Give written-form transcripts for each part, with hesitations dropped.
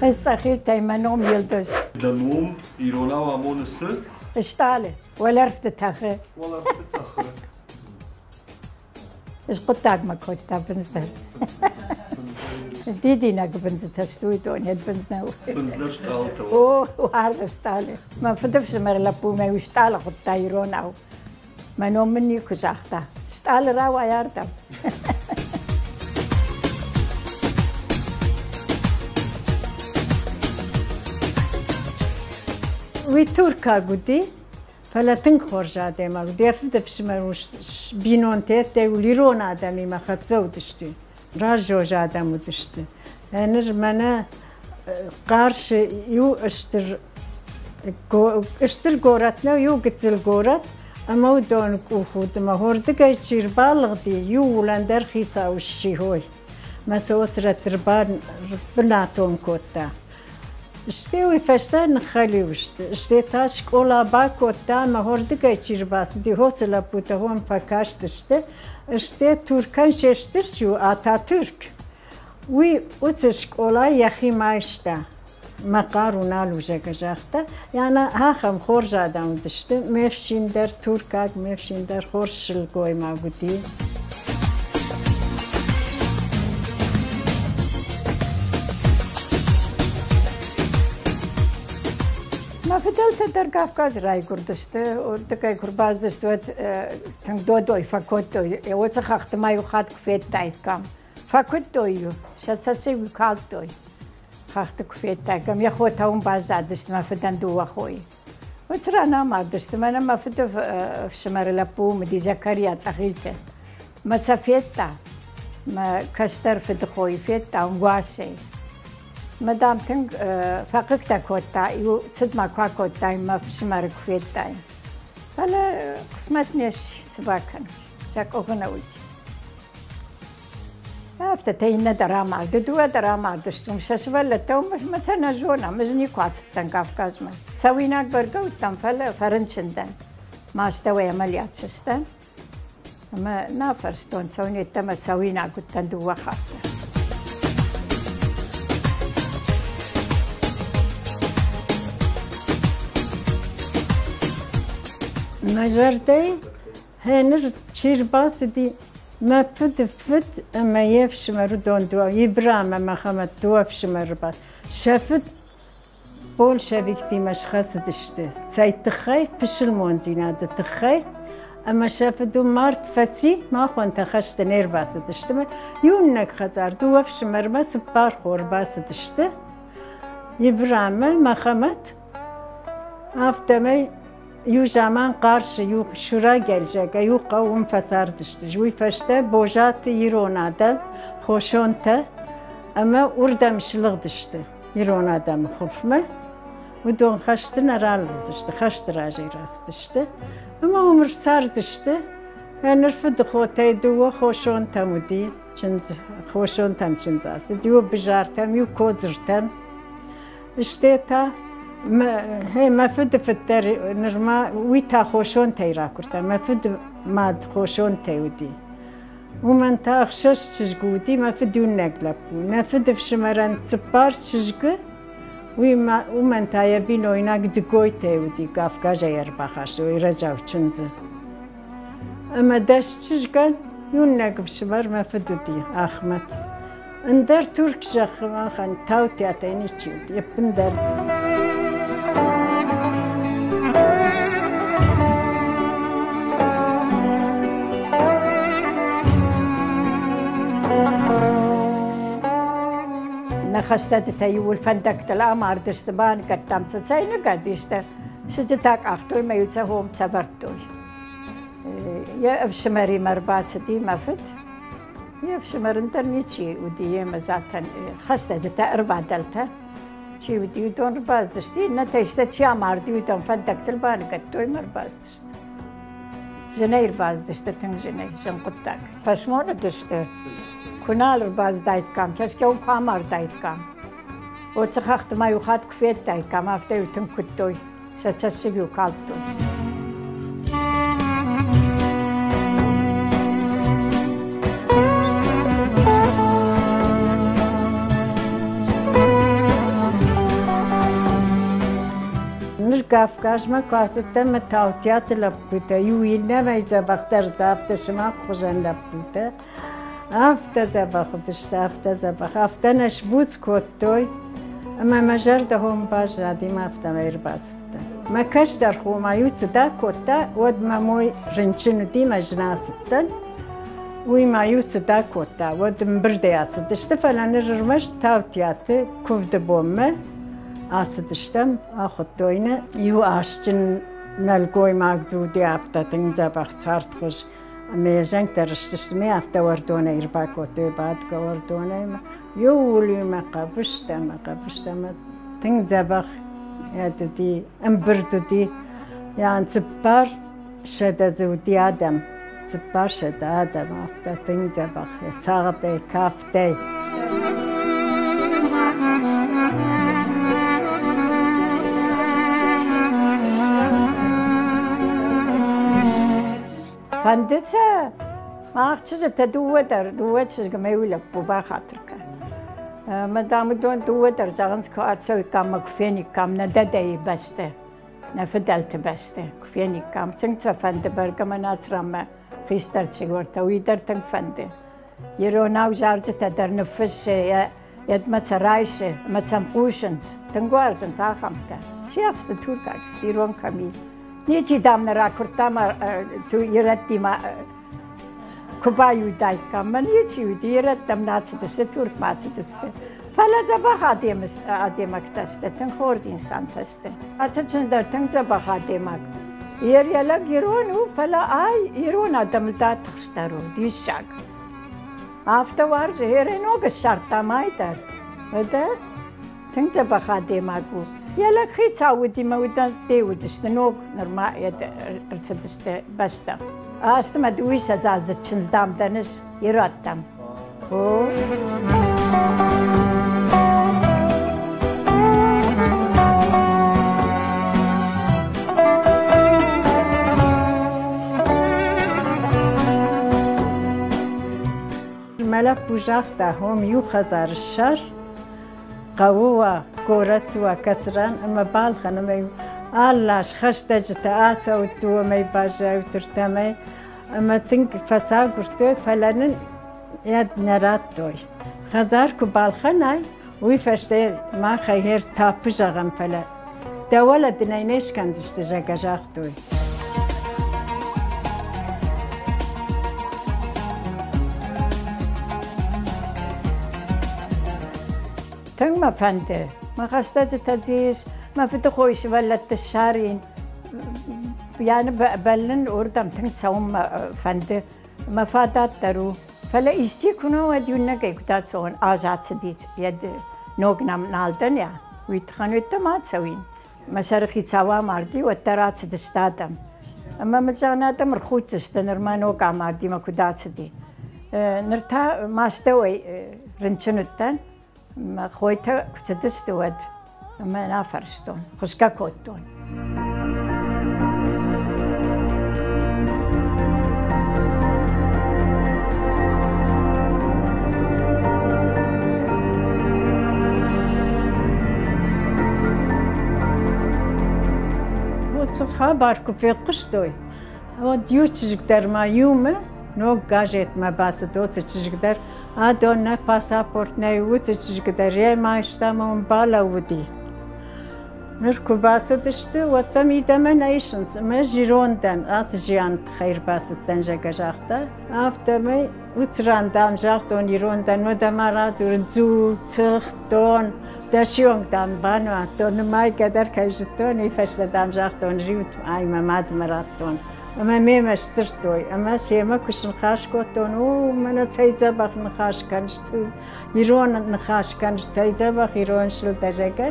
Ӕз Цъӕхилтӕй, мӕ ном Елдыз. Дӕ ном иронау амоны цы? Стъалы, уӕлӕрвты тӕхы. Уӕлӕрвты тӕхы. Схъуыддагмӕ кодта бындз дӕр. Дидинӕг бындзытӕ сты уыдон, йӕ бындз нӕу. Бындз дӕр стъалытӕ. О, уарзы стъалы. Мӕ фыдыфсымӕр лӕппумӕ уый стъалы хуыдта иронау. Мӕ ном мын никуы загъта. Стъалы рауай ардӕм. Уый туркаг уыди, фӕлӕ тынг хорз адӕймаг уыди. Йӕ фыдыфсымӕр бинонтӕ уыл ирон адӕмимӕ хӕццӕ уыдысты, раззоз адӕм уыдысты. Ныр мӕнӕ Хъарсы иу стыр стыр горӕт нӕу, иу гыццыл горӕт, ӕмӕ уыдоны къух уыд, ӕмӕ уырдыгӕй чи рбалыгъди, иу уылӕн дӕр хицау сси хой. Мӕ цотрӕт ӕрбынатон кодта. Стӕй уый фӕстӕ ныххӕлиу сты. Стӕй та скъола бакодта ӕмӕ уырдыгӕй чи рбацыди, уыцы лӕппутӕ уым фӕкастысты. Стӕй Туркӕн се стыр чи у, Ататюрк, уый уыцы скъола йӕхимӕ айста. Мӕ хъару нал у, зӕгъгӕ, загъта. Яна ахӕм хорз адӕм уыдысты. Ме фсин дӕр туркаг, ме фсин дӕр хорз сылгоймаг уыди. Мӕ фыдӕлтӕ дӕр Кавказы райгуырдысты. Уырдыгӕй куы рбацыдысты, уӕд тынг додой фӕкодтой. Уыцы хӕхты ма иу хатт куы федтаиккам. Фӕкуыдтой-иу, сӕ цӕссыг калдтой. Хӕхты куы федтаиккам, йӕ хотӕ уым баззадысты, мӕ фыдӕн дыууӕ хойы. Уыцы ран амардысты. Мӕнӕ мӕ фыды фсымӕры лӕппу уым уыди, Закариа Цъӕхилты. Мӕ сӕ федта. Мӕ кӕстӕр фыды хойы федта уым Гуассӕйы. Мӕ, дам, тынг фӕхъыгтӕ кодта, иу цыд ма куы акодтаин, мӕ фсымӕры куы федтаин. Фӕлӕ хъысмӕт не сси, цы бакӕн, сӕ къухы нӕ уыди. Афтӕтӕ иннӕ дӕр амарды, дыууӕ дӕр амардысты уым сӕ сывӕллӕттӕ, уым сӕ нӕ зонӕм, ӕз никуы ацыдтӕн Кавказмӕ. Цӕуинаг бӕргӕ уыдтӕн, фӕлӕ фӕрынчын дӕн. Мӕ астӕуӕй амӕлиат сыстӕн. Ӕмӕ нӕ фӕрстон, цӕуын йеддӕмӕ цӕуинаг уыдтӕн дыууӕ хатты. Мӕ зӕрдӕйы Гъеныр чи рбацыди, мӕ фыды фыд ӕмӕ йе фсымӕр уыдон дыууӕ, Ибрам ӕмӕ Хӕмӕт дыууӕ фсымӕры ба. Сӕ фыд болшевиктимӕ схӕцыдысты. Цӕй тыххӕй? Пысылмондзинады тыххӕй. Ӕмӕ сӕ фыд уым мард фӕци, махонтӕ хӕсты не рбацыдысты. Иунӕг хӕдзар дыууӕ фсымӕрмӕ цыппар хо ӕрбацыдысты. Ибрамы Мӕхӕмӕт афтӕмӕй иу заман Хъарсы иу Шурагӕлзӕгӕ иу хъӕу уым фӕцардысты. Уый фӕстӕ Бозаты ирон адӕм, хосонтӕ ӕмӕ уырдӕм слыгъдысты ирон адӕмы хуылфмӕ. Уыдон хӕсты нӕ ралыгъдысты, хӕсты разӕй рацыдысты ӕмӕ уым ӕрцардысты. Ныр фыдыхотӕй дыууӕ хосонтӕм уыди чындз, хосонтӕм чындз ацыд, иу бызартӕм, иу кодзыртӕм. Стӕй та мӕ фыды фыд дӕр нырма уый та хосонтӕй ракуырдта. Мӕ фыды мад хосонтӕй уыди. Уымӕн та ӕхсӕз чызгы уыди, мӕ фыд иунӕг лӕппу. Нӕ фыды фсымӕрӕн цыппар чызгы, уый уымӕн та йӕ бинойнаг Дзыгойтӕй уыди, Кавказӕй ӕрбахастой Рӕджау чындзы. Ӕмӕ 10 чызгӕн иунӕг ӕфсымӕр мӕ фыд уыди, Ахмӕт. Ӕндӕр Турк зӕххы махӕн таутиатӕй ничи уыд, ӕппындӕр. Нӕ хӕстӕджытӕ иууыл фӕндӕгтыл амардысты, баныгӕдтам сӕ, цӕй ныгӕд исты. Сыджытӕ къахтой мӕ иу сӕ хом цӕвӕрдтой. Йӕ ӕфсымӕримӕ ӕрбацыди мӕ фыд. Йе фсымӕр ӕндӕр ничи уыди йемӕ затӕн хӕстӕджытӕ, ӕрвадӕлтӕ. Чи уыди, уыдон ӕрбацыдысты, иннӕтӕ исты чи амарди, уыдон фӕндӕгтыл баныгӕдтой ӕмӕ ӕрбацыдысты. Зынӕй ӕрбацыдысты, тынг зынӕй, зын хъуыддаг. Фӕсмон уыдысты, куы нал ӕрбацыдаиккам, кӕсгӕ уым куы амардаиккам. Уыцы хӕхты ма иу хатт куы федтаиккам, афтӕ-иу тынг куыдтой, сӕ цӕссыг-иу калдтой. Кавказмӕ куы ацыдтӕн мӕ Таутиаты лӕппутӕ, иу иннӕмӕй дзӕбӕхдӕр афтӕ сымах хуызӕн лӕппутӕ. Афтӕ дзӕбӕх уыдысты, афтӕ дзӕбӕх. Афтӕ нӕ сбуц кодтой, ӕмӕ мӕ зӕрдӕ хом баззади, мӕ афтӕмӕй ӕрбацыдтӕн. Мӕ кӕстӕр хо ма иу цыд акодта, уӕд мӕ мой рынчын уыди, мӕ зын ацыдтӕн. Уый ма иу цыд акодта, уӕд ӕмбырдӕй ацыдысты, фӕлӕ ныр ӕрмӕст Таутиаты куывды бонмӕ ацыдыстӕм, ахуыдтой нӕ. Иу асджын нӕлгоймаг дзы уыди афтӕ тынг дзӕбӕх цардхуыз. Ӕмӕ йӕ зӕнгтӕ рыстысты, ме афтӕ уӕрдонӕй ӕрбакодтой, бадгӕ уӕрдонӕй. Иууыл мӕ хъӕбыстӕ, мӕ хъӕбыстӕ, мӕ тынг дзӕбӕх уыди, ӕмбырд уыди. Ян 400 дзы уыди адӕм, 400 адӕм, афтӕ тынг дзӕбӕх, цагъдӕй, кафтӕй. Фӕнды сӕ мах чызджытӕ дыууӕ дӕр, дыууӕ чызгмӕ иу лӕппу бахатыр кӕн. Ӕмӕ, дам, уыдон дыууӕ дӕр зӕгъынц, куы ацӕуиккам ӕмӕ куы фениккам нӕ дӕдӕйы бӕстӕ, нӕ фыдӕлты бӕстӕ, куы фениккам. Тынг сӕ фӕнды бӕргӕ мӕ Нацраммӕ хистӕр чигортӕ, уый дӕр тынг фӕнды. Иронау зарджытӕ дӕр ныффыссы, йедмӕ сӕ райсы ӕмӕ сӕм хъусынц. Тынг уарзынц ахӕмтӕ. Сиӕхсты туркаг сты, ирон кӕм и. Ничи, дам, нӕ ракуырдта ма ирӕттимӕ куы баиудаиккам. Мӕн ничи уыди, ирӕттӕм нӕ цыдысты, Туркмӕ цыдысты. Фӕлӕ дзӕбӕх адӕймӕгтӕ сты, тынг хорз инсантӕ сты. Ацы чындз дӕр тынг дзӕбӕх адӕймаг. Йе лӕг ирон у, фӕлӕ ай ирон адӕмыл дӕр тыхстдӕр у, диссаг. Афтӕ уарзы, йе ног ссардта мӕй дӕр. Уӕдӕ тынг дзӕбӕх адӕймаг у. Йӕ лӕг хицау уыди мӕ уыдӕтте уыдысты ног, нырма ӕрцыдысты бӕстӕм. Азты мӕ дыууиссӕдз чындз, дам, дӕн ӕз ирӕттӕм. О. Мӕ лӕппу загъта, хом иу хӕдзар ссар, хъӕуы уа, горӕты уа, кӕцыран ӕмӕ балхӕн ӕмӕ алы аз хӕстӕджытӕ ацӕут дыууӕмӕй баззайут ӕртӕмӕй. Ӕмӕ тынг фӕцагуырдтой, фӕлӕ нын йӕ нӕ радтой. Хӕдзар куы балхӕнай, уый фӕстӕ махӕй гъер таппы зӕгъӕм, фӕлӕ дӕ уӕлӕ дын ӕй не скӕндзысты, зӕгъгӕ, загътой. Тынг мӕ фӕнды. Мӕ хӕстӕджытӕ дзы ис, мӕ фыдыхойы сывӕллӕтты ссарин. Яны бӕллын уырдӕм тынг цӕуын мӕ фӕнды. Мӕ фадат дӕр у. Фӕлӕ исчи куы нӕ уӕд иунӕгӕй куыд ацӕуон, аз ацыди, йӕ ног нӕм нал дӕн я, уый тыххӕн уӕддӕр ма ацӕуин. Мӕ сӕрыхицау амарди, уӕддӕр ацыдысты адӕм. Ӕмӕ мын зӕгъын, адӕм ӕрхуддзысты, нырма ног амарди мӕ куыд ацыди. Ныр та мастӕуӕй рынчын уыдтӕн, мӕ хойтӕ куы цыдысты, уӕд ӕмӕ нӕ афарстон, хуысгӕ кодтон. Уыцы хабар куы фехъуыстой, уӕд иу чызг дӕр ма иумӕ ног газетмӕ бацыд, уыцы чызг дӕр адон нӕ пассапорт нӕй, уыцы чызг дӕр йемӕ айста ӕмӕ уым балӕууыди. Ныр куы бацыдысты, уӕд сӕ мидӕмӕ нӕ исынц. Ӕмӕ ӕз ирон дӕн, ацы зианы тыххӕй ӕрбацыдтӕн, зӕгъгӕ, загъта. Афтӕмӕй уыцы ран, дам, загътон, ирон дӕн, уӕдӕ ма радзур дзул, цыхт, дон, дӕсионг, дам, бануадтон, нымайгӕ дӕр кӕй зыдтон, уый фӕстӕ, дам, загътон, риут ай мӕ мадмӕ радтон. Ӕмӕ мемӕ сдзырдтой, ӕмӕ семӕ куы сныхас кодтон, о, мӕнӕ цӕй дзӕбӕх ныхас кӕныс, ирон ныхас кӕныс, цӕй дзӕбӕх ирон сыл дӕ, зӕгъгӕ.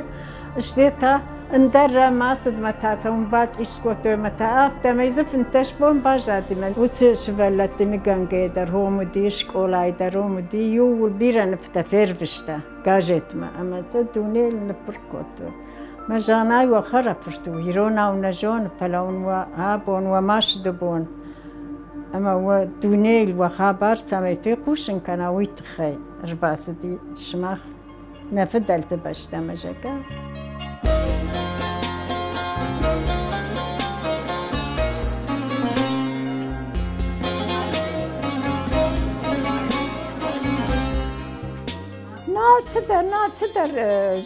Стӕй та ӕндӕр рӕм ацыд мӕ та сӕ уым бацъист кодтой ӕмӕ та афтӕмӕй дзы 15 бон баззади мӕн. Уыцы сывӕллӕтты ныгӕнгӕйӕ дӕр хом уыди, скъолайы дӕр хом уыди, иууыл бирӕ нывтӕ фервыста газетмӕ ӕмӕ сӕ дунейыл ныппырх кодтой. Мӕ зӕгъынӕй уӕ хӕрӕфырт у, иронау нӕ зоны, фӕлӕ уын уӕ абон, уӕ масты бон ӕмӕ уӕ дунейыл уӕ хабар цӕмӕй фехъусын кӕна, уый тыххӕй ӕрбацыди сымах нӕ фыдӕлты бӕстӕмӕ, зӕгъгӕ. Алцыдӕр, алцыдӕр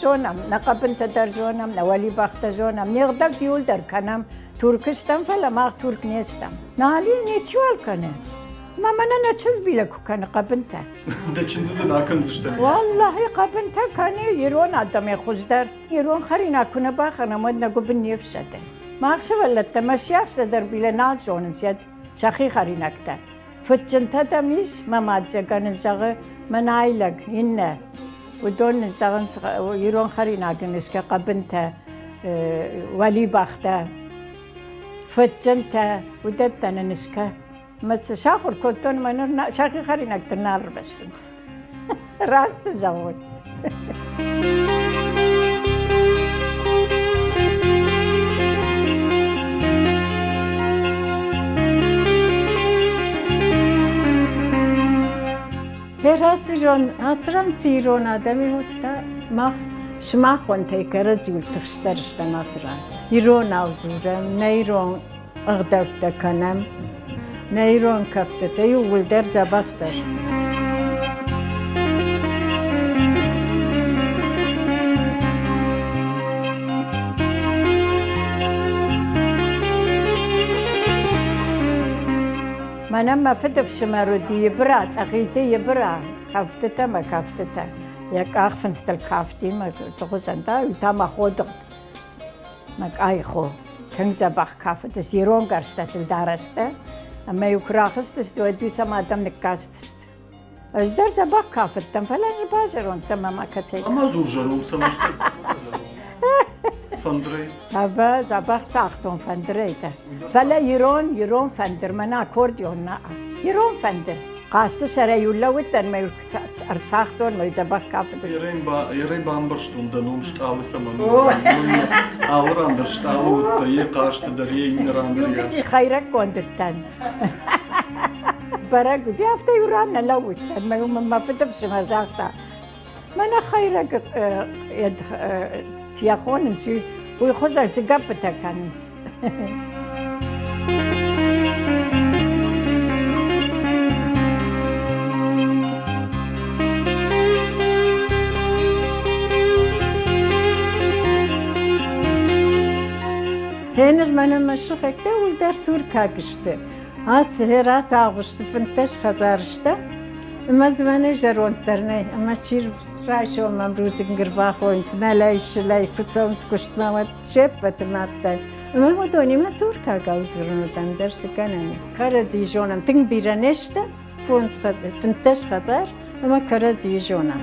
зонӕм, нӕ хъӕбынтӕ дӕр зонӕм, нӕ уӕлибӕхтӕ зонӕм, не гъдӕутты иуылдӕр кӕнӕм. Турк стӕм, фӕлӕ мах Турк не стӕм. Нали ничиуал кӕны. Мӕ мӕнӕ нӕ чындз бирӕ куы кӕны хъӕбынтӕ. Дӕ чындзы дын акӕндзыстӕм. Уӕллӕхи, хъӕбынтӕ кӕны ирон адӕмӕй хуыздӕр. Ирон хӕринаг куы нӕ бахӕрӕм, уӕд нӕ гуыбын не фсӕды. Мах сывӕллӕттӕ мӕ сиахстӕ дӕр бирӕ нал зонынц сӕхи хӕринӕгтӕ. Фыдджынтӕ дӕм ис, мӕ мад зӕгъӕн ын зӕгъы, мӕнӕй лӕг, иннӕ. Уыдон нын зӕгъынц, ирон хӕринаг ын искӕ хъӕбынтӕ, уӕлибӕхтӕ, фыдджынтӕ, уыдӕттӕ нын искӕ. Мӕ цы сахуыр кодтон, мӕ ныр сӕхи хӕринӕгтӕ нал ӕрвӕссынц. Раст зӕгъон. Херацирон, ацыран цы ирон адӕми уыдта, мах сымахонтӕй кӕрӕдзиуыл тыхстдӕр стӕм ацыран. Иронау дзурӕм, нӕ ирон ӕгъдӕуттӕ кӕнӕм, нӕ ирон кӕфтытӕ иууылдӕр дзӕбӕхдӕр. Мӕнӕн мӕ фыдыфсымӕр уыди Ибыра, Цъӕхиты Ибыра, кӕфтытӕ мӕ кӕфтытӕ. Йӕ къахфындзтыл кафтимӕ цыхуызӕн та, уый та мӕ ходыгъд. Мӕ къайы хо тынг дзӕбӕх кафыдысты, ирон гӕрзтӕ сыл дарӕстӕ. Ӕмӕ-иу куы рахызтысты, уӕд-иу сӕм адӕм ныккастысты. Ӕз дӕр дзӕбӕх кафыдтӕн, фӕлӕ не базӕронд дӕн ӕмӕ кӕцӕй. Ӕмӕ дзур зӕронд цӕмӕ сты? Фӕндырӕй? Дзӕбӕх цагътон фӕндырӕй дӕр. Фӕлӕ ирон, ирон фӕндыр, мӕнӕ аккордеон нӕ. Ирон фӕндыр. Хъазты сӕрӕй-иу лӕууыдтӕн мӕ ӕрцагътон, мӕ дзӕбӕх кафыдысты. Ерӕй бамбӕрстон, дӕ ном стъалы цӕмӕн у. Алы ран дӕр стъалы уыдтӕ, йе хъазты дӕр, йе иннӕ ран дӕр. Иу хӕйрӕггонд уыдтӕн. Бӕрӕг уыди, афтӕ иу ран нӕ лӕууыдтӕн. Мӕ мӕ фыдыфсымӕр загъта, мӕнӕ хӕйрӕг цы йӕ хонынц, уый хуызӕн цы гӕппытӕ кӕнынц. Гъеныр мӕнӕ мӕ сыхӕгтӕ уылдӕр туркаг сты. Ацы херат агъуысты 15 хӕдзары сты. Ӕмӕ дзы мӕнӕй зӕронддӕр нӕй. Ӕмӕ чи райсом мӕм рудзынг ӕрбахойынц, нӕлӕй, сылӕй куы цӕуынц куыстмӕ, уӕд се ппӕты мӕдтӕй. Ӕмӕ уыдонимӕ туркагау дзурын уыдӕн дӕр цы гӕнӕн и. Кӕрӕдзийы зонӕм, тынг бирӕ не сты, фондз, 15 хӕдзар, ӕмӕ кӕрӕдзийы зонӕм.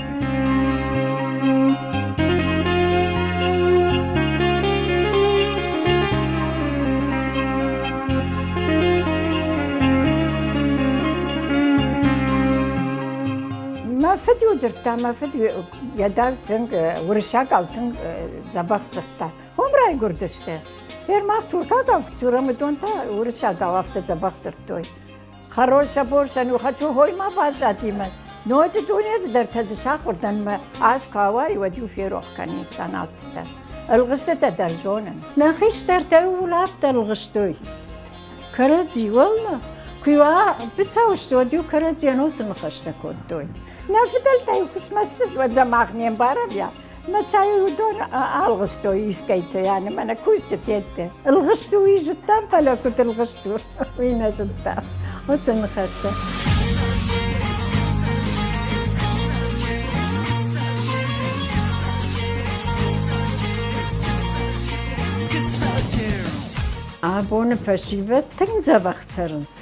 Мӕ фыд-иу дзырдта, мӕ фыд йӕ дӕр тынг уырыссагау тынг дзӕбӕх дзырдта. Уым райгуырдысты. Фермах туркагау куы дзурӕм, уыдон та уырыссагау афтӕ дзӕбӕх дзырдтой. Хороша борса, ну хочу хой ма баззади мӕ. Ноджы дуне цыдӕртӕ дзы сахуыр дӕн мӕ аз куы ауайы, уӕд-иу ферох кӕнин санацтӕ. Ӕлгъыстытӕ дӕр зонын. Нӕ хистӕртӕ ууыл афтӕ ӕлгъыстой. Кӕрӕдзи, уӕллӕ, куы-иу быцӕу сты, уӕд-иу кӕрӕдзийӕн уыцы ныхӕстӕ кодтой. Нӕ фыдӕлтӕ-иу куы смӕсты, уӕд мах не мбарӕм, я. Мӕ цай уыдон ӕлгъыстой искӕйты, яны мӕнӕ кусджытӕ. Ӕлгъыст уый зыдтам, фӕлӕ куыд ӕлгъыст у, уый нӕ зыдтам. Уыцы ныхӕстӕ. Абоны фӕсивӕд тынг дзӕбӕх цӕрынц.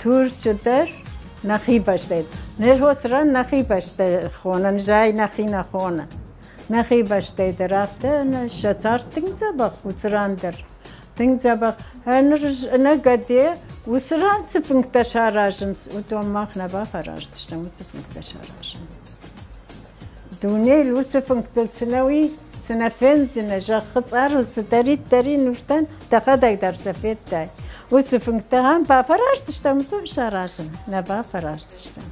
Турчы дӕр нӕхи бӕстӕ. Ныр ран нӕхи бӕстӕ хонӕм, зӕй нӕхи нӕ хоны. Нӕхи бӕстӕ дӕр афтӕ сӕ цард тынг дзӕбӕх уыцы ран дӕр. Тынг дзӕбӕх. Ныр нӕ гӕде уыцы ран цы фынгтӕ саразынц, уыдон мах нӕ бафӕраздзыстӕм уыцы фынгтӕ саразын. Дунейыл уыцы фынгтыл цы нӕ уый, цы нӕ фендзынӕ, зӕххы цъарыл цыдӕриддӕр и, нывтӕн дӕхӕдӕг дӕр сӕ федтай. Уыцы фынгтӕ ам бафӕраздзыстӕм, уыдон саразын нӕ бафӕраздзыстӕм.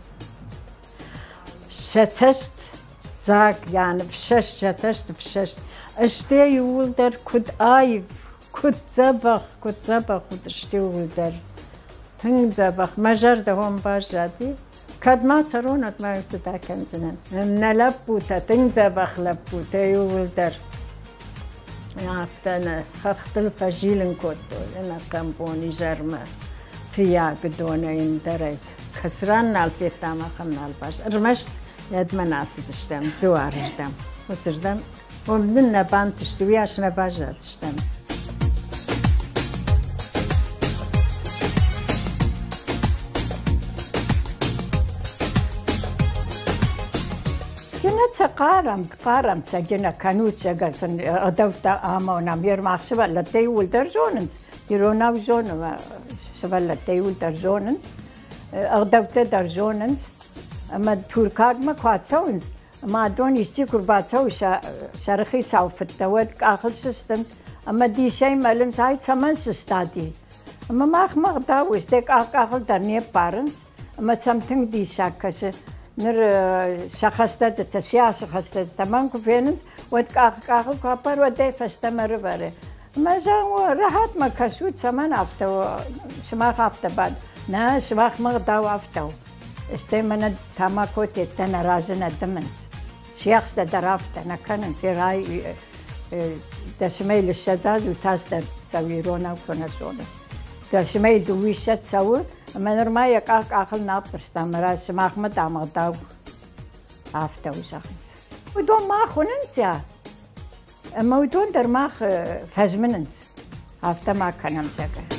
Сӕ цӕст дзаг, я ныфсӕст, сӕ цӕст ӕфсӕст. Ысте иууылдӕр куыд аив, куыд дзӕбӕх, куыд дзӕбӕх уыдысты иууылдӕр. Тынг дзӕбӕх. Мӕ зӕрдӕ уым баззади. Кӕд ма цӕрон, уӕд ма цытӕ кӕндзынӕн. Нӕ лӕппутӕ, тынг дзӕбӕх лӕппутӕ иууылдӕр. Афтӕ нӕ хӕхтыл фӕзилын кодтой ӕнӕхъӕн бон изӕрмӕ Фыййагдонӕй ӕндӕрӕй. Кӕцыран нал федтам, ахӕм нал баз. Ӕрмӕст йӕдмӕ нӕ ацыдыстӕм, дзуарыздӕм. Уыцырдӕм уым нын нӕ бантыст, уыйас нӕ баззадыстӕм. Гена цӕ хъарӕм, хъарӕм цӕ, гена кӕнут, зӕгъгӕ сын ӕгъдӕуттӕ амонӕм. Ермах сывӕллӕттӕ иууылдӕр зонынц, иронау зоны, сывӕллӕттӕ иууылдӕр зонынц, ӕгъдӕуттӕ дӕр зонынц. Ӕмӕ туркагмӕ куы ацӕуынц, ӕмӕ адон исчи куы рбацӕуы сӕ сӕрыхицау фыдтӕ, уӕд къахыл сыстынц ӕмӕ дисӕй мӕлынц, ай цӕмӕн сыстади? Ӕмӕ махмӕ ӕгъдау у, стӕй къах-къахыл дӕр не ппарынц, ӕмӕ сӕм тынг диссаг кӕсы. Ныр сӕ хӕстӕджытӕ, сиахсы хӕстӕджытӕ мӕн куы фенынц, уӕд къах-къахыл куы аппары, уӕд ӕй фӕстӕмӕ рывӕры. Ӕмӕ зӕгъын, рӕхатмӕ кӕсут, цӕмӕн афтӕ у, сымах афтӕ бад. Нӕ, сымахмӕ ӕгъдау афтӕ у. Стӕй мӕнӕ тамако тедтӕ нӕ разы нӕ дымынц. Сиӕхстӕ дӕр афтӕ нӕ кӕнынц. Дӕсмӕй лыссӕдз аз у цасдӕр цӕуы иронау куы нӕ зоны. Дӕсмӕй дыууиссӕдз цӕуы, ӕмӕ нырма йӕ къах къахыл нал ппӕрста ӕмӕ сымахмӕ дам ӕгъдау афтӕ у зӕгъынц. Уыдон мах уынынц я, ӕмӕ уыдон дӕр мах фӕзмынынц. Афтӕ ма кӕнӕм, зӕгъгӕ.